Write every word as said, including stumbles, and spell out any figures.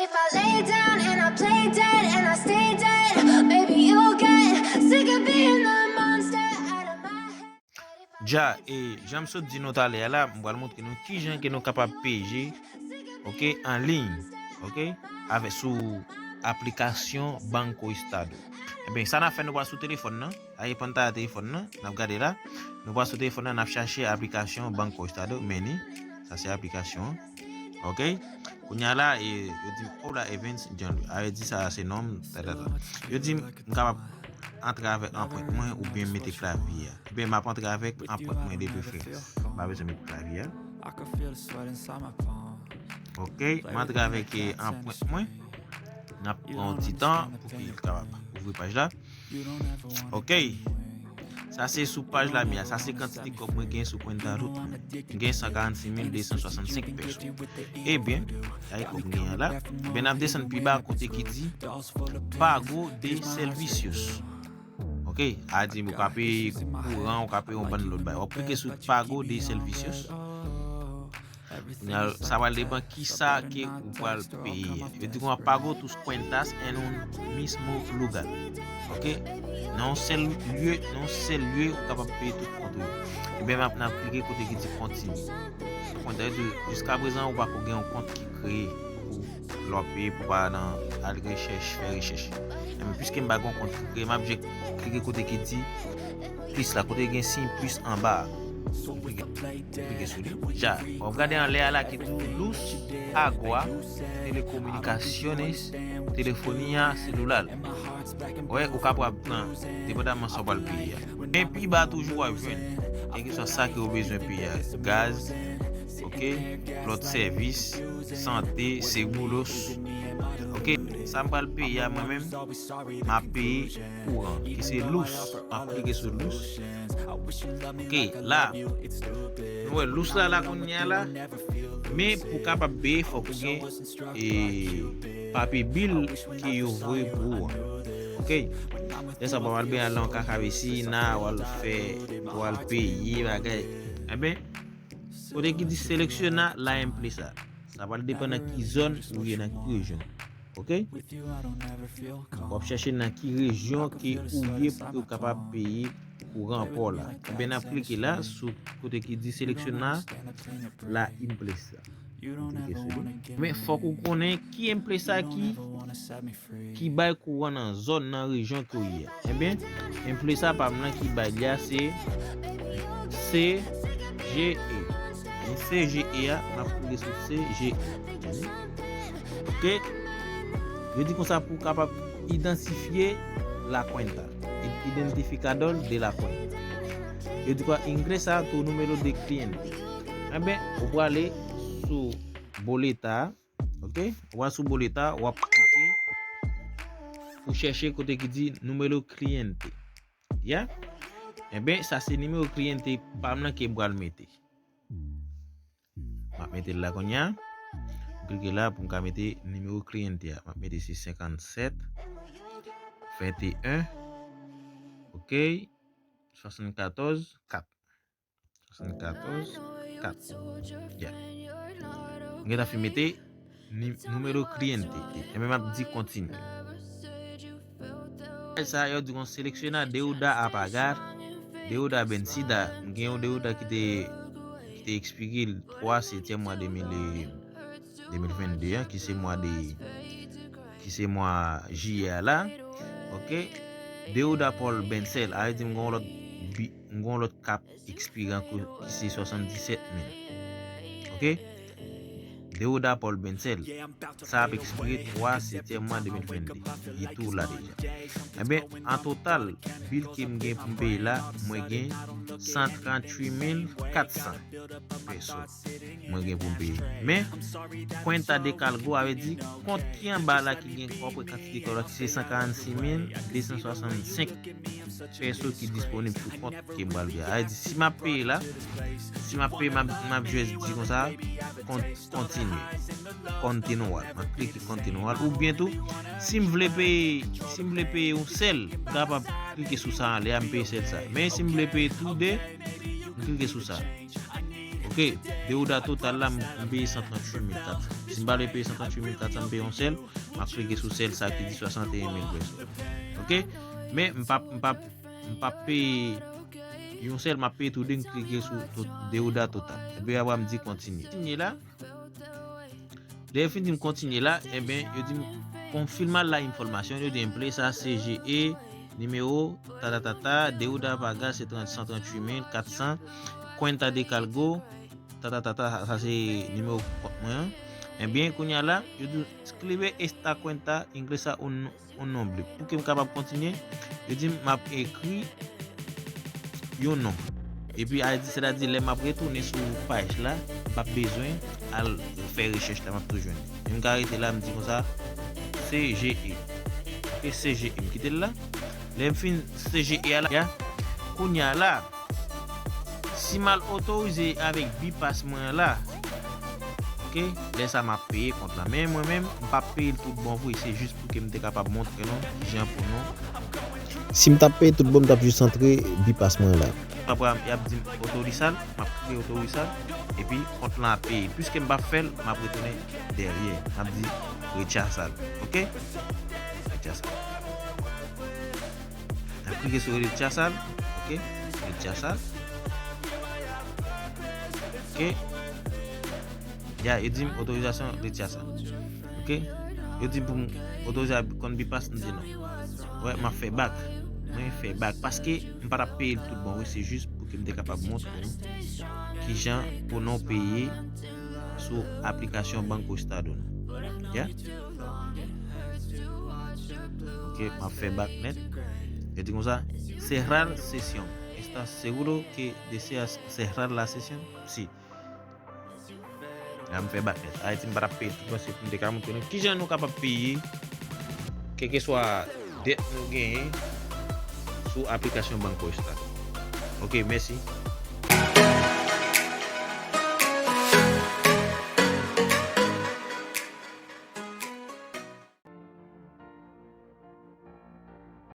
If I lay down and I play dead and I stay dead, maybe you'll get sick of being the monster out of my head. Dja, e jan m sot di nou talè a la, m pral montre nou kijan ke nou kapab peye, oke, an liy, oke, avè sou aplikasyon Banco Estado. Ebyen, sa n ap fè, nou pral sou telefòn nan. Aye, panta telefòn nan, n ap gade la. Nou pral sou telefòn nan, n ap chache aplikasyon Banco Estado, men ni, sa se aplikasyon an. Oke? Kounye a la, e, yo di, "Hola, Evans Jean Louis." A, yo di, "Sa se non m, ta, ta, ta." Yo di m kapab antre avèk anprent mwen oubyen mete klavye a. Ebyen, m ap antre avèk anprent mwen de preferans. M pa bezwen mete klavye a. Oke, m antre avèk, e, anprent mwen. N ap pran yon ti tan pou ke l kapab ouvri paj la. Oke. Sa se sou paj la m ye a. Sa se kantite kòb mwen gen sou kwenta root mwen. M gen san karannsis mil de san swasannsenk peso. Ebyen, gade kòb m genyen la. Ebyen, n ap desann pi ba kote ki di Pago de Servicios. Oke, a di ou ka peye kouran, ou ka peye yon bann lòt bagay. W ap klike sou Pago de Servicios. Kounye a, sa pral depann kisa ke ou pral peye. Yo di konsa, "Pago tus cuentas en un mismo lugar." Oke? Nan yon sèl lye, nan yon sèl lye, ou kapab peye tout kont ou yo. Ebyen, m ap, n ap klike kote ki di kontinye. Kont, yo di, jiska prezan, ou pako gen yon kont ki kreye pou lè w ap peye, pou pa nan al rechèch, fè rechèch. Ebyen, piske m pa gen yon kont ki kreye, m ap jis klike kote ki di plis la, kote gen siy plis anba a. Klike, klike sou li. Dja, w ap gade anlè a la ki di w Luz, Agua, Telecomunicaciones, Telefonía Celular. Wè, ou kapab pran, depandaman sa w pral peye a. Men pi ba toujou w ap jwenn, kèlkeswa sa ke w bezwen peye a, gaz, oke, lòt sèvis, sante, seguros. Oke, sa m pral peye a mwen menm, m ap peye kouran, ki se Luz. M ap klike sou Luz. Oke, la, nou wè Luz la, la kounye a la. Men pou kapab peye, fòk ou gen, e, papye bil ke yo voye pou ou an. Oke? Lè sa, w pa pral benyen al nan yon kakavesina, w al fè, w al peye bagay. Ebyen, kote ki di selecciona la empresa. Sa pral depann nan ki zòn ou ye, nan ki rejyon. Oke? W ap chèche nan ki rejyon ke ou ye pou ke w kapab peye kouran pa w la. Ebyen, n ap klike la sou kote ki di selecciona la empresa. Klike sou li. Men fòk ou konnen ki empresa ki, ki bay kouran nan zòn, nan rejyon ke w ye a. Ebyen, empresa pa m nan ki bay li a se C G E. Men C G E a, m ap klike sou C G E. Oke? Yo di konsa pou w kapab idantifye la cuenta. I-, Identificador de la cuenta. Yo di konsa, "Ingresa tu número de cliente." Ebyen, ou prale sou boleta, oke? Ou prale sou boleta, w ap klike pou chèche kote ki di numero cliente. Ya? Ebyen, sa se nimewo cliente pa m nan ke m pral mete. M ap mete l la kounye a. M klike la pou m ka mete nimewo cliente a. M ap mete se senkannsèt, venteyen, oke, swasannkatòz, kat. Swasannkatòz, kat. Ya. M gentan fin mete ni-, numero cliente. Ebyen, m ap di kontinye. Sa yo di konsa, "Selecciona deuda a pagar, deuda vencida." M gen yon deuda ki te, ki te ekspire twa setyèm mwa de mil, de mil vennde a, ki se mwa de, ki se mwa jiyè a la. Oke? Deuda por vencer. A vle di m gen yon lòt bi-, m gen yon lòt k ap ekspire ankò, ki se swasanndisèt mil. Oke? Deuda por vencer. Sa ap ekspire twa setyèm mwa de mil vennde. Li tou la deja. Ebyen, an total, bil ke m gen pou m peye la, mwen gen san tranntuit mil katsan peso mwen gen pou m peye. Men, cuenta de cargo, a vle di, kont ki anba la ki gen kòb, kantite kòb la, ki se san karannsis mil de san swasannsenk peso ki disponib sou kont ke m pral peye. A vle di, si m ap peye la, si m ap peye, m ap, m ap jis di konsa, kon-, kontinye. Continuar. M ap klike continuar. Oubyen tou, si m vle peye, si m vle peye yon sèl, m kapab klike sou sa anlè a, m peye sèl sa. Men si m vle peye tou de, m klike sou sa. Ok, deuda total la, m m peye san tranntuit mil kat san. Si m pa vle peye san tranntuit mil kat san, m peye yon sèl, m ap klike sou sèl sa ki di swasanteyen mil peso. Ok? Men m p ap, m p ap, m p ap peye yon sèl, m ap peye tou de, m klike sou to- deuda total. Epi apre m di kontinye. Kontinye la. Lè yo fin di m kontinye la, ebyen, yo di m confirma la información, yo di m play sa C G E, nimewo, ta ta ta ta, deuda paga se trant, san tranntuit mil kat san, cuenta de cargo, ta ta ta ta, sa se nimewo kont mwen an. Ebyen, kounye a la, yo di escribe esta cuenta ingresa un, un nombre. Pou ke m kapab kontinye, yo di m m ap ekri yon non. Epi, a di, sètadi, lè m ap retounen sou paj la, m p ap bezwen al fè rechèch la, m ap tou jwenn. Men m ka rete la, m di konsa, C G E. Ok, C G E, m kite l la. Lè m fin C G E a la, ya, kounye a la, si m al otorize avèk bipas mwen an la, ok, lè sa m ap peye kont la. Men mwen menm, m p ap peye l tout bon vre, se jis pou ke m te kapab montre nou kijan pou nou. Si m t ap peye tout bon, m t ap jis antre bipas mwen la. Apre, y ap di m otorizar, m ap klike otorizar, epi kont lan ap peye. Piske m p ap fè l, m ap retounen dèyè. M ap di rechazar, ok? Rechazar. M ap klike sou rechazar, ok? Rechazar. Ok? Ya, yo di m otorizasyon rechazar. Ok? Yo di m pou m otorize a kont bipas, m di non. Wè, m ap fè bak. Mwen fè bak. Paske m pa t ap peye l tout bon, wi, se jis pou ke m te kapab montre nou kijan pou nou peye sou aplikasyon Banco Estado nou. Ya? Ok, m ap fè bak nèt. Yo di konsa, cerrar sesión. ¿Estás seguro que deseas cerrar la sesión? Sí. La m fè bak nèt. Ayiti m pa t ap peye tout, paske pou m te ka montre nou kijan nou kapab peye kèlkeswa dèt nou genyen sou aplikasyon Banco Estado. Ok, mèsi.